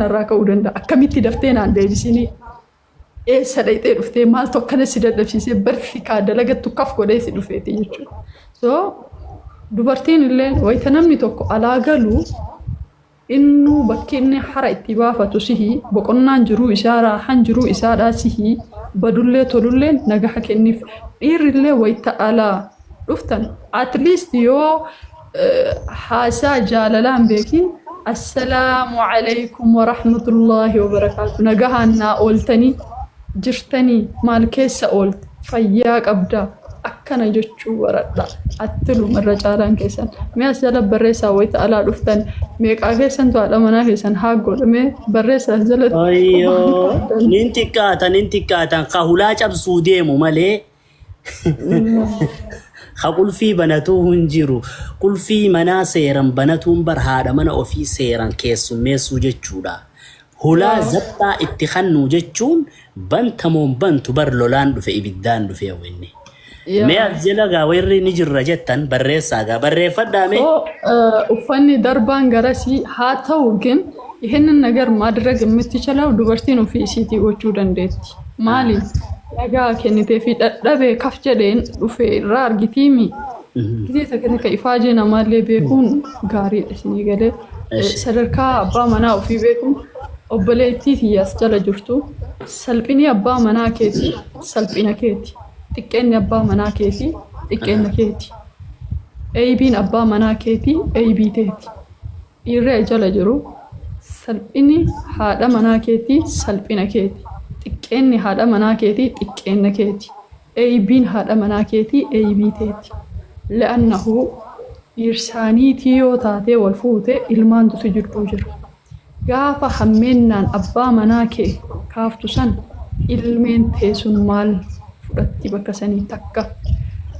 narraa ka'uu danda'a. Akkamitti daftee naan deebisinii? Eessa dhayxee dhuftee maaltu akkana si dadhabsiisee barsi kaa dalagattu kaf godhee si dhufeeti jechuudha. So dubartiin illee wayita namni tokko alaa galu innuu bakki inni hara itti baafatu sihi, boqonnaan jiruu isaa, raahan jiruu isaadhaa sihi, badullee tolullee nagaha kenniif. Dhiirrillee wayita alaa dhuftan at least yoo haasaa jaalalaa hin beekin, "Assalaamu alaikum warahmatullaahi wabarakaatu, nagahaan naa ooltanii jirtanii, maal keessa oolte, fayyaa qabdaa?" akkana jechuu baradha. Attilum irra caalaan keessan mee as jala barreessaa. Wayita alaa dhuftan meeqaa keessantu haadha manaa keessan haa godhame? Barreessaa as jalatti. Ayyoo, nin xiqqaatan, nin xiqqaatan. Ka hulaa cabsuu deemu malee ka qulfii banatuu hin jiru. Qulfii manaa seeran banatuun bar haadha mana ofii seeran keessummeessuu jechuudha. Hulaa zabxaa itti kannuu jechuun bantamoon bantu bar lolaan dhufe, ibiddaan dhufe inni. Mee as jala gaa warri ni jirra jettan barreessaa gaa, barreeffadhaa mee. So uffanni darbaan garasii haa ta'u ግን ይህንን ነገር ማድረግ የምትችለው dubartiin ofii isiitii gochuu dandeetti. Maali? Nagaa kennitee fi dadhabee kaf jedheen dhufe irraa argitiimi. Gisee takka takka ifaajee namaallee beekuun gaariidha isinii galee. Sadarkaa abbaa manaa ofii beekuun, obboleettii tiyyaas jala jirtu, salphini abbaa manaa keetii salphina keeti. Xiqqeenni abbaa manaa keetii xiqqeenna keeti. Eeybiin abbaa manaa keetii eeybii teeti. Dhiirri jala jiru, salphini haadha manaa keetii salphina keeti. Xiqqeenni haadha manaa keetii xiqqeenna keeti. Eeybiin haadha manaa keetii eeybii teeti. Le'annahu dhiirsaaniitii yoo taatee wal fuute ilmaantu si jidduu jira. Gaafa hammeennaan abbaa manaa kee kaaftu san ilmeen tee sun maal fudhatti bakka sanii takka?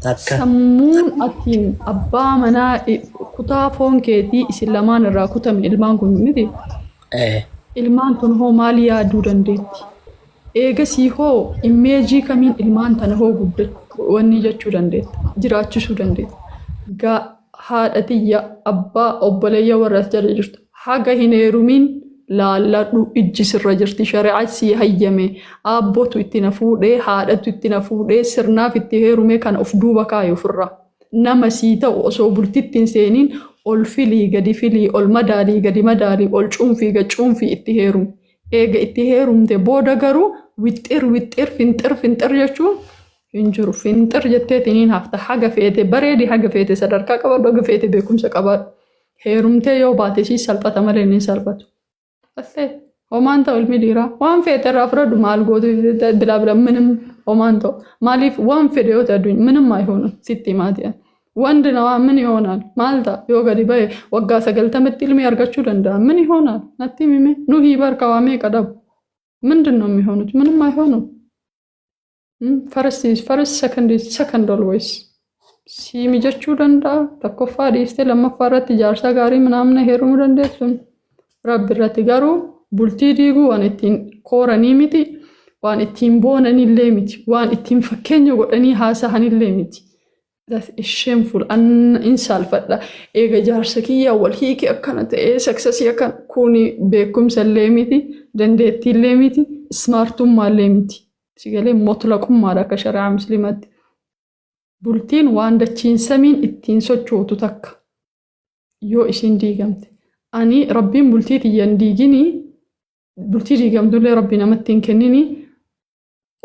Takka. Sammuun atiin abbaa manaa kutaa foon keetii isin lamaan irraa kutame ilmaan kun miti. Ilmaan tun hoo maal yaaduu dandeetti? Eegasii hoo image kamiin ilmaan tana hoo guddachuu wanni jechuu dandeetta? Jiraachisuu dandeetta? Gaa haadha tiyya, abbaa, obboleeyya warra as jala jirtu, haga hin heerumin laalladhu, ijji sirra jirti, shari'aa sii hayyame, aabbootu itti na fuudhee, haadhatu itti na fuudhee, sirnaaf itti heerume kana of duuba kaayi ofirraa. Nama sii ta'u osoo bultitti hin seeniin ol filii gadi filii, ol madaalii gadi madaalii, ol cuunfii gad cuunfii itti heerumi. Eega itti heerumte booda garuu wixxir wixxir, finxir finxir jechuun hin jiru. Finxir jetteetiniin hafta. Haga feete bareedi, haga feete sadarkaa qabaadhu, haga feete beekumsa qabaadhu. Heerumtee yoo baate sii salphata malee inni hin salphatu. Assee homaan ta'u ilmi dhiiraa waan feete irraa fudhadhu, maal gootu bilaa bila ምንም homaan ta'u. Maaliif waan fedhe yoo ta'e addunyaa ምንም አይሆንም sitti himaati. ወንድ ነዋ ምን ይሆናል? Maal ta'a yoo gadi bahe? Waggaa 90tti ilmi argachuu danda'a. ምን ይሆናል? Natti himi. Nuhi barka waa meeqa dhabu? ምንድን ነው የሚሆኑት? ምንም አይሆኑም። First is first, second is second always. Sii mijachuu danda'a. Tokkoffaa dhiistee lammaffaa irratti jaarsa gaarii ምናምን heerumuu dandeessuun rabbi irratti. Garuu bultii diiguu waan ittiin kooranii miti, waan ittiin boonanillee miti, waan ittiin fakkeenya godhanii haasa'anillee miti. That's a shameful. An in saalfadha. Eega jaarsa kiyyaa wal hiike akkana ta'ee success akkana kuni beekumsa illee miti, dandeettii illee miti, smartummaa illee miti. Sigalee motlaqummaadha akka shari'aa musliimaatti. Bultiin waan dachiin samiin ittiin sochootu takka yoo isin diigamte. Ani rabbiin bultii tiyya hin diiginii, bultii diigamtullee rabbi namatti hin kenninii.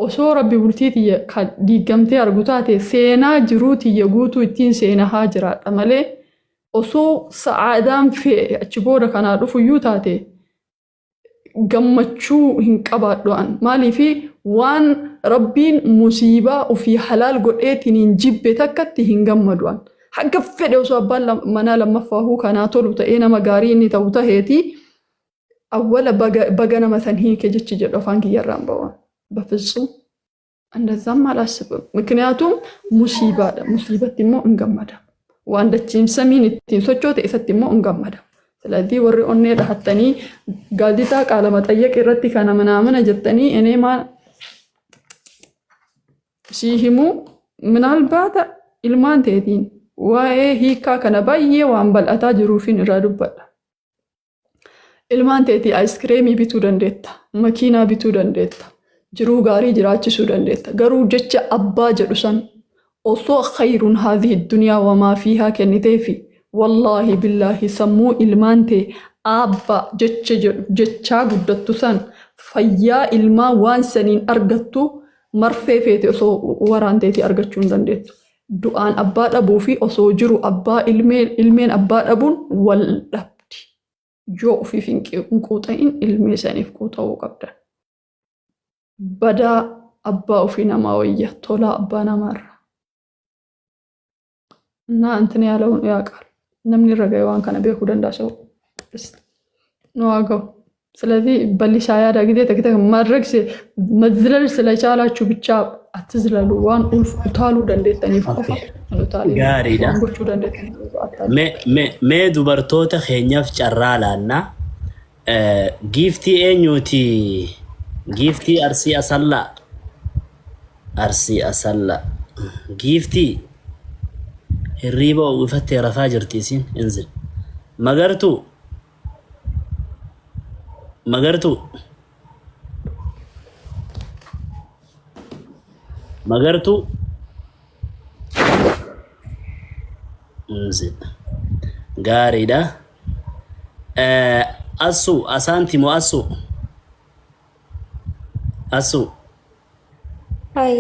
Osoo rabbi bultii tiyya ka diigamtee argu taate seenaa jiruu tiyya guutuu ittiin seenaa jiraadha malee osoo sa'aadaan fe'e achi booda kanaa dhufuyyuu taate gammachuu hin qabaadhu an. Maaliifi waan rabbiin musiibaa ofii halaal godheetiin hin jibbe takkatti hin gammadu an. Haga fedhe osoo abbaan manaa lammaffaahuu kanaa tolu ta'ee nama gaarii inni ta'u taheeti awwala baga nama san hiike jechi jedhu afaan kiyyarraan ba'u. በፍጹም እንደዛም አላስብም። ምክንያቱም musiibaadha. Musiibatti immoo hin gammadamu. Waan dachiin samiin ittiin sochoote isatti immoo hin gammadamu. ስለዚህ warri onnee dhahattanii gaazexaa ቃለ መጠየቅ irratti kana ምናምን jettanii እኔ maal sii himuu ምናልባት ilmaan teetiin waa'ee hiikaa kana baay'ee waan bal'ataa jiruufin irraa dubbadha. Ilmaan teetii aayiskireemii bituu dandeetta, makiinaa bituu dandeetta, jiruu gaarii jiraachisuu dandeetta. Garuu jecha abbaa jedhu san osoo khayrun haadhihi duniyaa wamaa fiihaa kenniteefi wallaahi billaahi sammuu ilmaan tee aabbaa jecha jedhu jechaa guddattu san fayyaa ilmaa waan saniin argattu marfee feete osoo waraanteetii argachuu hin dandeettu. Du'aan abbaa dhabuu fi osoo jiru abbaa ilmeen abbaa dhabuun wal dhabdi. Yoo ofiif hin quuxa'in ilmee saniif quuxa'uu qabda. Badaa abbaa ofii namaa wayya tolaa abbaa namaarra. እና እንትን ያለውን ያውቃል። Namni irra ga'e waan kana beekuu danda'a ሰው ነው ዋጋው። ስለዚህ በሊሳ ያዳ ጊዜ ተክተ ማድረግ መዝለል ስለቻላችሁ ብቻ አትዝለሉ። Waan ulf utaaluu dandeettaniif qofa hin utaalin. Gaariidha. Waan gochuu dandeettaniif qofa attaalu. Mee dubartoota keenyaaf carraa laannaa. Giiftii eenyuuti? Giiftii Arsii Asallaa. Arsii Asallaa. Giiftii hirriiba uwwifattee rafaa jirti isiin inzil. Magartuu. Magartuu. Magartuu. Inzil. Gaariidha. Assu asaanti moo assu? Assu. Ay,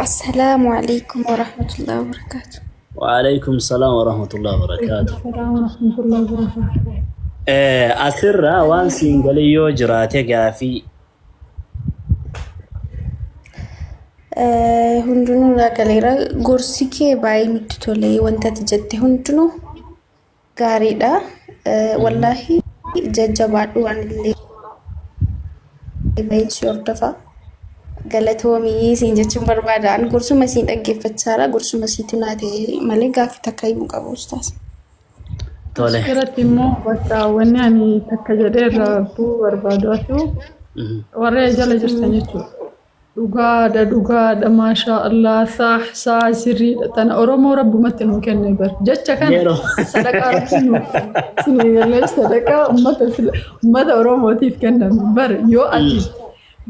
assalaamu alaikum warahmatullahi wabarakatuh. Waalaikum salaam warahmatullahi wabarakaatu. ሰላም ወረሕመቱላሂ ወበረካቱ። Asirraa waan siin galii yoo jiraate gaafii. Hundinuu galeera. Gorsi kee baay'ee nutti tole. Wanta ati jette hundinuu gaariidha. Wallaahi jajjabaadhu, waan illee baay'ee si hordofa. Galatoomii siin jechuun barbaada. Ani gorsuma siin dhaggeeffachaadha. Gorsuma siitu naa ta'e malee gaaffii takka himuu qabu ustaas. Tole. Asirratti immoo bakka wanni ani takka jedhee irraa bu'uu barbaadu atu warra jala jirtan jechuudha. Dhugaadha, dhugaadha, maashaa Allah, saah saa sirriidha. Tana Oromoo rabbumatti nuu kenne bar. Jecha kana Yeroo. Sadaqaa rabbi nuu kenne. Sinii galee sadaqaa ummata Oromootiif kenname bar. Yoo ati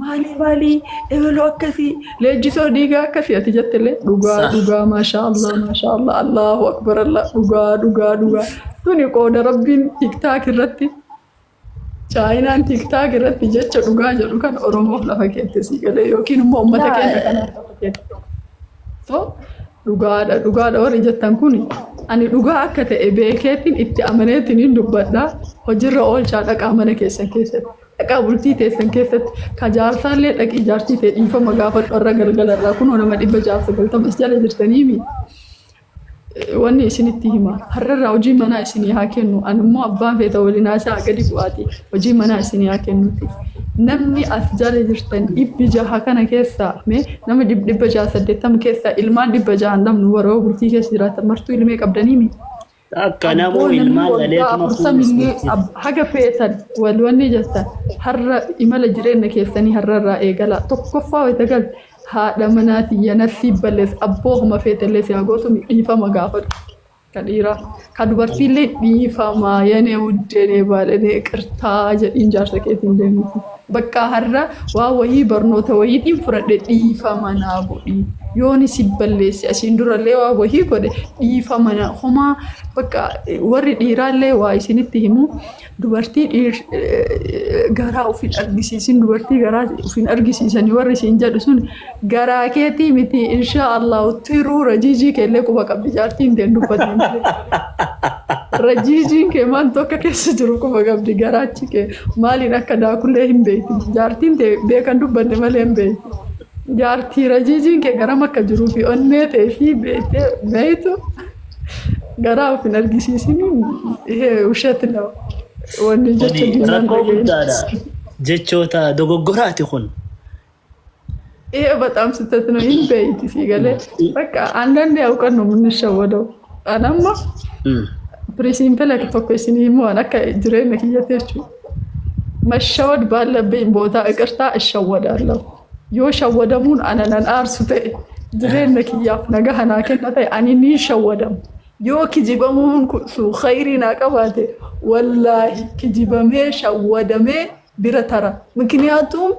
maalii maalii ebaloo akkasii leenjisoo dhiigaa akkasii ati jettillee dhugaa dhugaa, maashaa Allah, maashaa Allah, Allahu akbar, Allah, dhugaa, dhugaa, dhugaa. Tuni qooda rabbiin TikTok irratti, Chaayinaan TikTok irratti jecha dhugaa jedhu kan Oromoof lafa keette sii galee yookiin immoo uummata keenya kanaaf lafa keette. So dhugaadha, dhugaadha warri jettan kun ani dhugaa akka ta'e beekeetiin itti amaneetiin hin dubbadha. Hojiirra oolchaa dhaqaa mana keessan keessatti. Dhaqaa bultii teessan keessatti ka jaarsaallee dhaqii jaartii ta'e dhiifama gaafadhu har'a galgalarraa. Kunoo nama 690 as jala jirtaniimi. Wanni isinitti hima, har'arraa hojii manaa isinii haa kennu. Ani immoo abbaan feeta waliin haasaa gadi bu'aati hojii manaa isinii haa kennuti. Namni as jala jirtan 600 kana keessaa, mee nama 680 keessaa ilmaan 600 hin dhabnu. Warra bultii keessa jiraatan martuu ilmee qabdaniimi. Akka namuu Abboo namni ilmaan waggaa dhaleetuma 40illee fuudhus haga feetan wal wanni jettan har'a imala jireenya keessanii har'arraa eegala. Tokkoffaa wayita galte haadha manaatii yanasii balleessa abboo homa feetellee si haa gootu dhiifama gaafadhu. Ka dhiiraa ka dubartiillee dhiifama yenee wuddeenee baadhanee qirtaa jedhiin jaarsa keetiin deemti. Bakka har'a waa wayii barnoota wayiitiin fudhadhe dhiifama naa godhi. Yooni si balleesse asiin durallee waa wayii godhe dhiifama naa homaa. Bakka warri dhiiraallee waa isinitti himu, dubartii dhiir garaa ofiin argisiisin, dubartii garaa ofiin argisiisanii warri isin jedhu sun garaa keetii miti. Inshaa Allah tiruu rajiijii keellee quba qabdi jaartiin teen dubbatiin malee. Rajiijiin kee maaltu akka keessa jiru quba qabdi. Garaachi kee maaliin akka daakullee hin beekti. Jaartiin tee beekan dubbanne malee hin beekti. Jaartii rajiijiin kee garam akka jiruu fi onnee ta'e fi beektee beektu garaa of hin argisiisin. ይሄ ውሸት ነው wanni jecha Kuni diinaan rakkoo dhageenye. guddaadha. Jechoota dogoggoraati kun. ይሄ በጣም ስህተት ነው። ይህን በይት ሲገለ በቃ አንዳንዴ ያውቀን ነው የምንሸወደው። Anamma principle tokko isinii himu waan akka jireenya kiyyatti jechuudha. መሸወድ ባለብኝ ቦታ ይቅርታ እሸወዳለሁ። Yoo shawwadamuun ana nan aarsu ta'e, jireenya kiyyaaf nagaa naa kenna ta'e, ani ni shawwadamu. Yoo kijibamuun kun sun khayrii naa qabaate wallaahi kijibamee shawwadamee bira tara. ምክንያቱም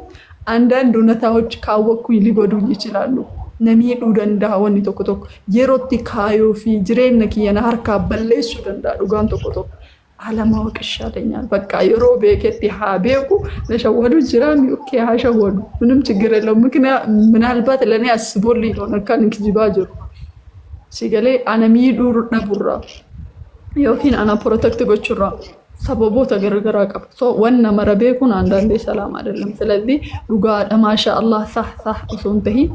አንዳንድ እውነታዎች ካወቅኩኝ ሊጎዱኝ ይችላሉ። Na miidhuu danda'a wanni tokko tokko. Yerootti kaayoo fi jireenya kiyya na harkaa balleessuu danda'a dhugaan tokko tokko. አለማወቅ ይሻለኛል። በቃ yeroo beeketti haa beeku na shawwadu jiraami okay haa shawwadu ምንም ችግር የለውም። ምክንያት ምናልባት ለእኔ አስቦልኝ ነው akkan kijibaa jiru. Si galee ana miidhuu dhaburraa yookiin ana protect gochuurraa sababoota garagaraa qaba. So wanna mara beekuun አንዳንዴ ሰላም አይደለም። ስለዚህ dhugaadha maasha Allah sah sah osoo hin tahin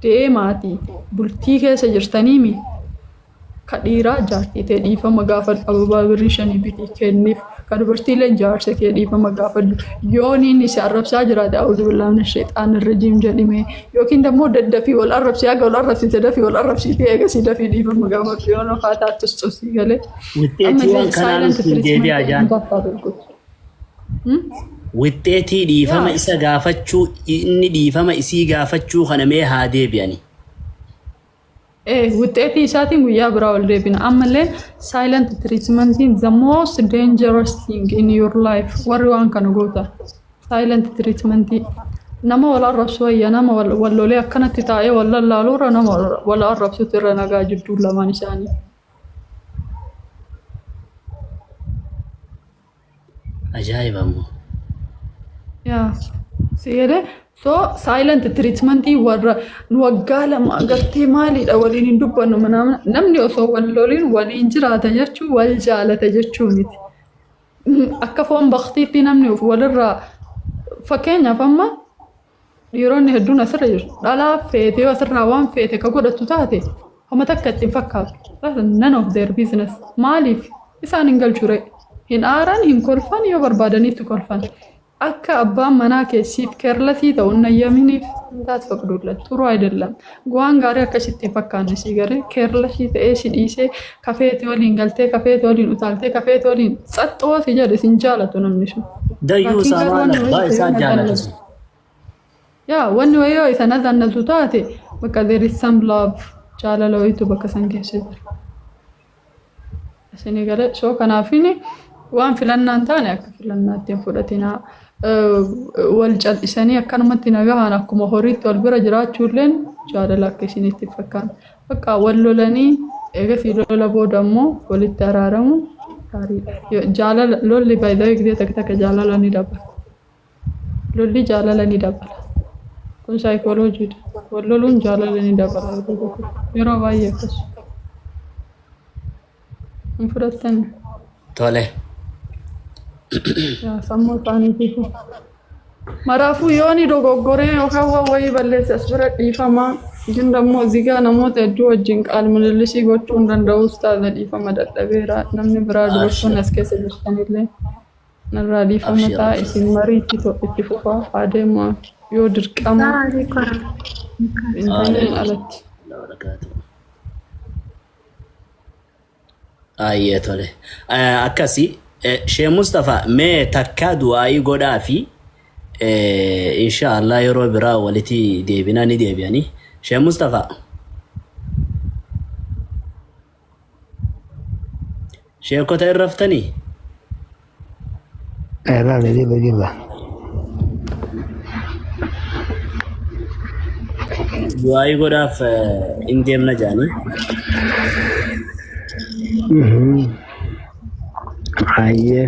deemaatii bultii keessa jirtaniimi ka dhiiraa jaartii ta'e dhiifama gaafadhu ababaa birrii shanii bitii kenniif ka dubartiilee jaarsa kee dhiifama gaafadhu yoon inni si arrabsaa jiraate أعوذ بالله من الشيطان الرجيم jedhime yookiin immoo daddafii wal arrabsii haga wal arrabsiite dafii wal arrabsiite eegasii dafii dhiifama gaafadhu yoon faataattus xusii galee Wixxeetii waan kanaa silent nutti hin deebi'aa jaan. treatment Wixxeetii dhiifama Yaa. isa gaafachuu inni dhiifama isii gaafachuu kana mee haa deebi'ani. Wuxxeetii isaatiin guyyaa biraa ol deebina. Ammallee silent treatmentiin the most dangerous thing in your life warri waan kana goota. Silent treatmentii nama wal arrabsu wayya nama wal lolee akkanatti taa'ee wal lallaaluurra nama wal arrabsutu irra nagaa jidduu lamaan isaanii. Ajaa'iba immoo. Yaa si jedhee so silent treatmentii warra nu waggaa 2 agartee maaliidha waliin hin dubbannu ምናምን namni osoo wal loliin waliin jiraata jechuu wal jaalata jechuu miti. Akka foon baktiitti namni walirraa fakkeenyaaf amma dhiironni hedduun asirra jiru. Dhalaa feetee asirraa waan feete ka godhattu taate homa takka ittiin fakkaatu. That's none of their business. Maaliif isaan hin galchure? Hin aaran, hin kolfan yoo barbaadanitti kolfan. Akka abbaan manaa keessiif careless ta'u hin ayyaminiif እንዳትፈቅዱለት ጥሩ አይደለም። Waan gaarii akkasitti hin fakkaanne si garee careless ta'ee si dhiisee kafeeti waliin galtee kafeeti waliin utaaltee kafeeti waliin tsaxxoo si jedhe sin jaalatu namni sun. Dayyuu Laakiin isaa garuu maal wanni abbaa wayii isaa ta'e jaalatu. Yaa wanni wayii yoo isa nazannatu taate bakka there is some love jaalala wayiitu bakka san keessa jira. Isinii galee so kanaafini waan filannaan taane akka filannaatti hin fudhatinaa. Wal cal'isanii akkanumatti nagahaan akkuma horiitti wal bira jiraachuulleen jaalala akka isinitti hin fakkaanne. Bakka wal lolanii eegasii lola booda immoo walitti araaramu gaariidha. Jaalala lolli baay'ee gisee takka takka jaalala ni dabala. Lolli jaalala ni dabala. Kun saayikooloojiidha. Wal loluun jaalala ni dabala yeroo tokko. Yeroo baay'ee akkas. Hin fudhattani. Tole. Yaa sammuu isaaniitiifu. Maraafuu yooni dogoggoree yookaan waan wayii balleesse as bira dhiifamaa. ግን ደግሞ እዚህ ጋር namoota hedduu wajjin qaal milillisii gochuu hin danda'u ustaaza dhiifama dadhabeera. Namni biraa dubartoonni as keessa jirtanillee narraa dhiifama Abshir, ta'a abshir. Isin marii itti fufaa haa deemu yoo dirqama hin ta'in alatti. Ayyee tole. Akkasi Shee Mustafa mee takkaa du'aayii godhaa fi insha Allah yeroo biraa walitti deebinaa ni deebi'anii. Shee Mustafa. Sheekota irra raftanii? Irraan jirra jirra. Du'aayii godhaaf hin deemna jaanii. Hayyee.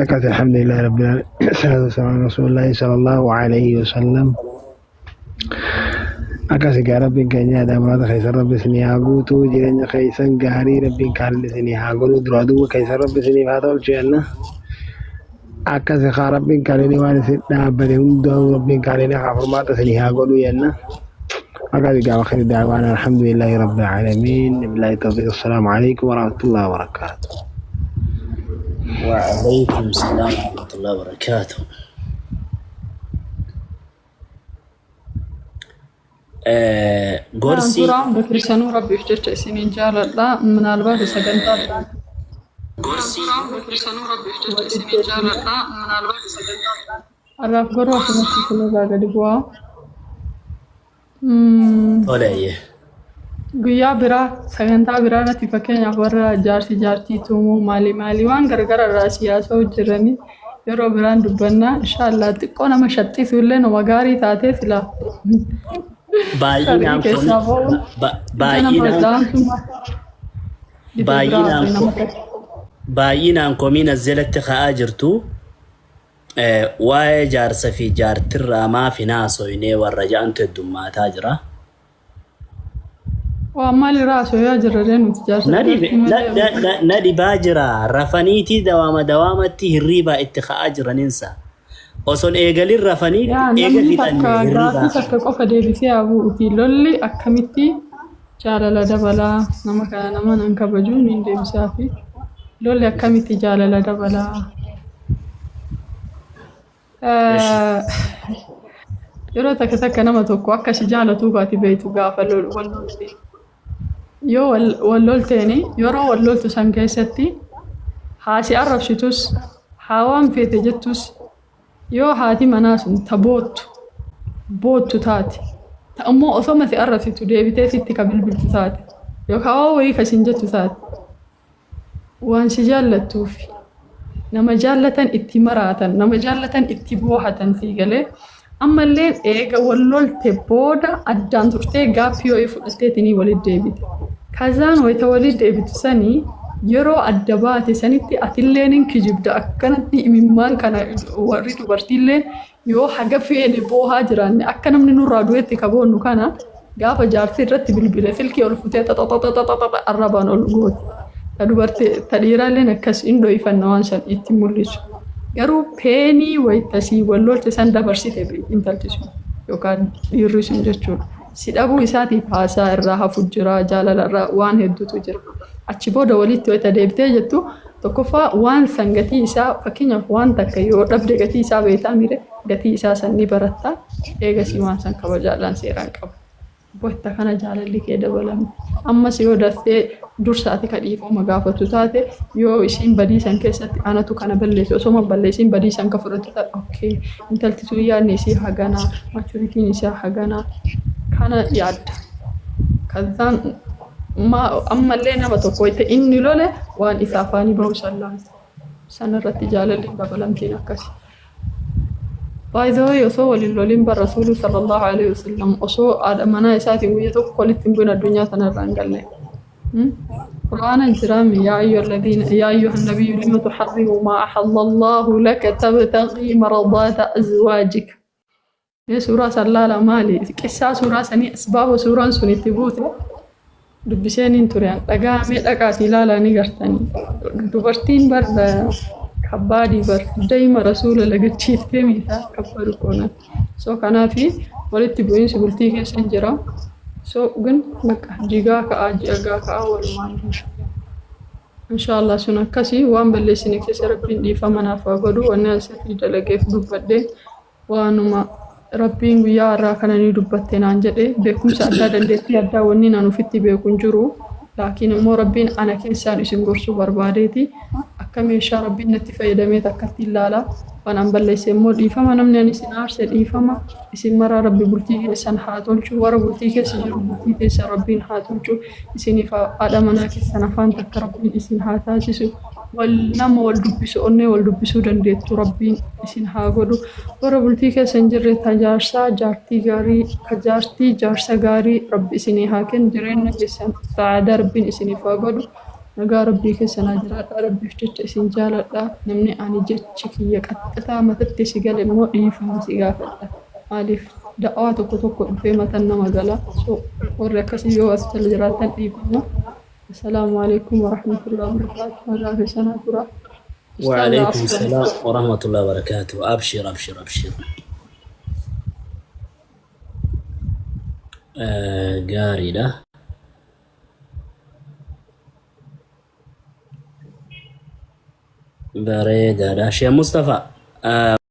Akkas الحمد لله رب العالمين الصلاة والسلام على رسول الله صلى الله عليه وسلم. Akkas egaa rabbiin keenya aadaa muraasa keessan rabbi isinii haa guutuu jireenya keessan gaarii rabbiin kaalli isinii haa godhu duraa duuba keessan rabbi isiniif haa tolchu jenna. Akkas haa rabbiin kaalli waan isin dhaabbate hundaa rabbiin kaalli haa furmaata isinii haa godhu jenna. Akkas egaa وآخر دعوانا الحمد لله رب العالمين بالله التوفيق السلام عليكم ورحمة الله وبركاته. وعليكم السلام ورحمة الله وبركاته. Gorsi Suuraa hunda keessanuu rabbiif jecha isiniin jaaladha. ምናልባት sagantaa biraan walitti har'aaf garuu asumatti isinirraa gadi bu'aa. Tole. Guyyaa biraa sagantaa biraa irratti, fakkeenyaaf warra jaarsi jaartii tumuu maali maali waan gargara irraa siyaasa hojjetanii, yeroo biraan dubbannaa inshaallah. Xiqqoo nama shaxxisu illee nama gaarii taatee silaa. Baay'inaan keessaa ba'uun baay'inaan baay'inaan baay'inaan komiin as jalatti ka'aa jirtu waa'ee jaarsa fi jaartirraa maaf hin haasoynee warra ja'antu heddummaataa jira. Waan maalirraa haasooyaa jirra nuti jaarsa jaartii malee? Na dhibaa jira. Rafaniitii dawaama dawaamatti hirriibaa itti ka'aa jiraninsa. Oson eegalin rafanii Yaa eega namni fixanne takka hirriibaa. gaafii takka qofa deebisee haa bu'uuti. Lolli akkamitti jaalala dabalaa? Nama kana nama nan kabaju niin deebisaa fi lolli akkamitti jaalala dabalaa? Yeroo takka takka nama tokko akka si jaalatu baati beektu gaafa wal lolte. Yoo wal lolteeni, yeroo wal loltu san keessatti haa si arrabsitus, haa waan feete jettus, yoo haati manaa sun ta boottu boottu taate, ta immoo osoma si arrabsitu deebitee sitti ka bilbiltu taate, yookaan waan wayii ka siin jettu taate, waan si jaallattuuf. Nama jaallatan itti maraatan, nama jaallatan itti boohatan sii galee. Ammallee eega wal lolte booda addaan turtee gaaffii wayii fudhatteetinii walitti deebite. Kazaan wayita walitti deebitu sanii, yeroo adda baate sanitti atilleen hin kijibda. Akkanatti imimmaan kana warri dubartiilleen yoo haga feene boohaa jiraanne, akka namni nurraa du'etti ka boonnu kana, gaafa jaarsi irratti bilbile silkii ol futee xaxaxaxaxaxa arrabaan ol gooti. Ta dubartii ta dhiiraalleen akkas hin dho'ifanna waan san itti mul'isu. Garuu peenii wayitasii wal lolte san dabarsite intalti sun yookaan dhiirri sun jechuudha. Si dhabuu isaatiif haasaa irraa hafu jira, jaalala irraa waan hedduutu jira. Achi booda walitti wayita deebitee jettu, tokkoffaa waan san gatii isaa, fakkeenyaaf waan takka yoo dhabde gatii isaa beektaa mire, gatii isaa san ni baratta. Eegasii waan san kabajaadhaan seeraan qaba. Wanta kana jaalalli kee dabalame. Ammas yoo daftee dursa ati ka dhiifama gaafatu taate, yoo isiin badii san keessatti anatu kana balleesse osoo balleessiin badii san ka fudhatu taate, okay, intalti sun yaadni isii haganaa, maturityn isaa haganaa kana yaadda. Kazaan ammallee nama tokko itti inni lole waan isaa afaanii bahu san laalta. Sanarratti jaalalli dabalamtiin akkasi. By the way, osoo waliin loliin bar Rasuulli sallallahu alaihi wasallam osoo haadha manaa isaatiin guyya tokko walitti hin bu'in addunyaa tanarraa hin galle. Qur'aana jiraami: يا أيها الذين يا أيها النبي لم تحرم ما أحل الله لك تبتغي مرضات أزواجك. Mee suuraa san laala. Maali qissaa suuraa sanii, asbaaba suuraan sun itti buute dubbiseen hin ture. Dhagaamee dhaqaatii ilaalaa ni gartanii. Dubartiin bar kabbaadii bar dayma Rasuula lagachiiftee miidhaa kabbadu koona. So kanaafi walitti bu'iinsi bultii keessa hin jira. So ግን bakka jigaa ka'aa ji'agaa ka'aa walumaan. Inshaallah sun akkasii waan balleessine keessa Rabbiin dhiifama naaf haa godhu. Wanni asirratti dalageef dubbadhe waanuma Rabbiin guyyaa har'aa kana ni dubbatte naan jedhe. Beekumsa addaa, dandeettii addaa wanni naan ofitti beeku hin jiru. Laakiin immoo Rabbiin ana keessaan isin gorsuu barbaadeeti. Akka meeshaa Rabbiin natti fayyadamee takkatti ilaala. Waan an balleesse immoo dhiifama. Namni ani isin aarse dhiifama. Isin maraa Rabbi bultii keessan haa tolchu. Warra bultii keessa jiru bultii keessa Rabbiin haa tolchu. Isiniif haadha manaa keessan afaan takka Rabbiin isin haa taasisu. Wal nama wal dubbisu, onnee wal dubbisuu dandeettu Rabbiin isin haa godhu. Warra bultii keessa hin jirre tajaarsaa jaartii gaarii, kajaartii jaarsa gaarii Rabbi isinii haa kennu. Jireenya keessan sa'aadaa Rabbiin isiniif haa godhu. Nagaa Rabbii keessa naa jiraadha. Rabbiif jecha isin jaaladha. Namni ani jechi kiyya qaxxataa matatti si gale immoo dhiifama si gaafadha. Maaliif da'awaa tokko tokko dhufee matan nama gala. So warri akkasii yoo as jala jiraattan dhiifama. السلام عليكم ورحمة الله وبركاته. Nagaa keessanaa tura. وعليكم السلام ورحمة الله وبركاته. أبشر أبشر أبشر. Gaariidha. Bareedaadha. Sheekh Mustafa.